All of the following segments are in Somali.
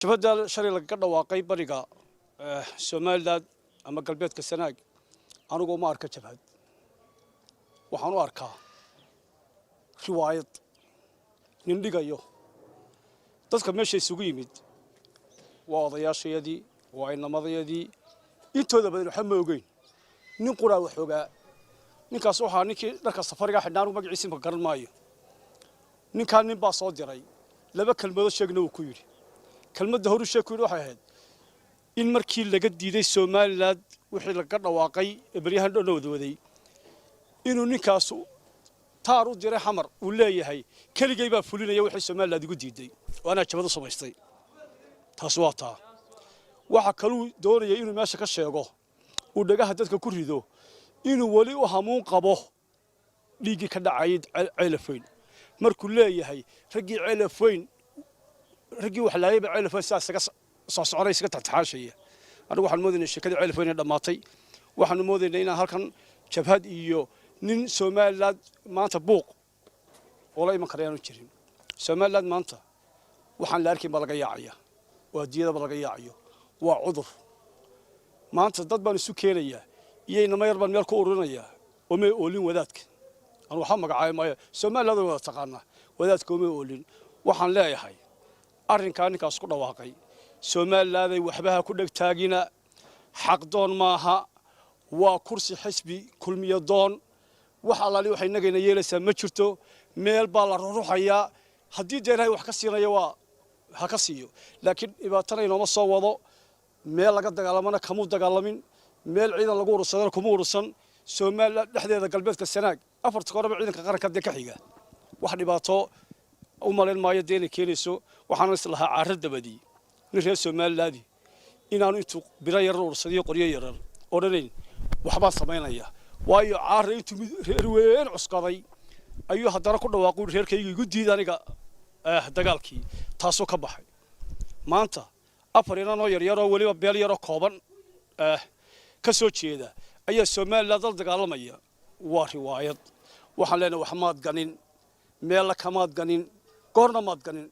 Jabhadda shalay lagaga dhawaaqay bariga Somaliland ama galbeedka Sanaag, anigu uma arka jabhad. Waxaan u arkaa riwaayad nin dhigayo. Dadka meesha isugu yimid waa odayaashayadii, waa inamadayadii. Intooda badan waxba ma ogeyn. Nin quraa wax ogaa. Ninkaas waxaa ninkii dharka safariga xidhnaa. Anigu magaciisa imka garan maayo. Ninkaa nin baa soo diray. Laba kelmadood sheegna uu ku yidhi. Kelmadda horu sheeg ku yidhi waxay ahayd in markii laga diiday Somaliland wixii laga dhawaaqay ee beryahan dhan wadwaday, inuu ninkaas taar u diray Xamar, uu leeyahay: "Keligay baa fulinaya wixii Somaliland igu diiday oo anaa jabad u samaystay." Taas waa taa. Waxa kaluu doonaya inuu meesha ka sheego, uu dhagaha dadka ku rido, inuu weli u hamuun qabo dhiiggii ka dhacayay Ceelafayn. Markuu leeyahay raggii Ceelafayn, raggii wax laayayba Ceelafayn sidaa isaga soo soconay, isaga taxtaxaashaya. Anigu waxaan moodaynaa sheekadii Ceelafayn inay dhammaatay. Waxaanu moodaynaa inaan halkan jabhad iyo nin Somaliland maanta buuq oo la iman karayaanu jirin. Somaliland maanta waxaan la arkayn baa laga yaacaya oo adduunyadaba laga yaacayo. Waa cudur. Maanta dad baan isu keenayaa iyo inamo yar baan meel ku ururinayaa oo may oolin wadaadka. Anu waxba magacaabay maayo, Somaliland way wada taqaanaa. Wadaadka oomay oolin. Waxaan leeyahay arrinkaa ninkaas ku dhawaaqay, Somalilanday waxbaha ku dhegtaagina. Xaqdoon maaha, waa kursi xisbi Kulmiyo doon. Wax allaali waxay innagayna yeelaysaa ma jirto. Meel baa la ruruxayaa. Haddii dee Ilaahay wax ka siinayo, waa ha ka siiyo, laakiin dhibaatana inooma soo wado. Meel laga dagaalamana kamuu dagaalamin, meel ciidan lagu urursadana kuma urursan. Somaliland dhexdeeda, galbeedka Sanaag, afarta koreba ciidanka qaranka dee ka xiga. Wax dhibaato u malayn maayo dee inay keenayso. Waxaana is lahaa caaro dabadii nin reer Somalilaadi inaanu intuu biro yarar urursadiyo qoryo yarar odhanayn waxbaan samaynaya. Waayo, caara intuu mid reer weyn cuskaday ayuu haddana ku dhawaaqu: "Reerkayga igu diid aniga dagaalkii." Taasoo ka baxay maanta afar inanoo yaryaroo weliba beel yaroo kooban ka soo jeeda ayaa Somaliland la dagaalamaya. Waa riwaayad. Waxaan leenahay wax maad ganin, meella kamaad ganin, goorna maad ganin.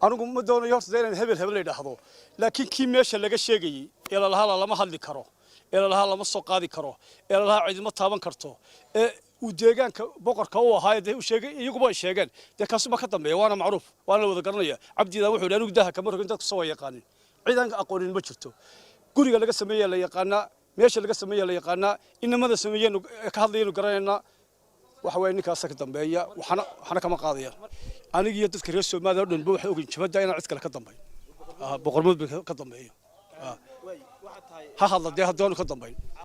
Anigu ma doonayo horta dee inaan hebel hebel la yidhaahdo, laakiin kii meesha laga sheegayey ee lalahaa lama hadli karo, ee lalahaa lama soo qaadi karo, ee lalahaa cidima taaban karto, ee uu deegaanka boqorka u ahaa, dee uu sheegay, iyaguba ay sheegeen, dee kaasuba ka dambeeya. Waana macruuf, waana la wada garanaya. Cabdidaa wuxuu yidhi: "Anigu daaha kama rogin, dadku soo waa yaqaanin, cid aan aqoonin ma jirto." Guriga laga sameeyaa la yaqaanaa, meesha laga sameeyaa la yaqaanaa, inamada sameeyeen ka hadlayaynu garanaynaa. Waxa weeye ninkaasa ka dambeeya. Waxna kama qaadaya. Aniga iyo dadka reer Soomaaliya oo dhanba waxay ogin jabadda inaan cid kale ka dambayn. Boqormood bay ka dambeeyo. Ha hadla dee haddaanu ka dambayn.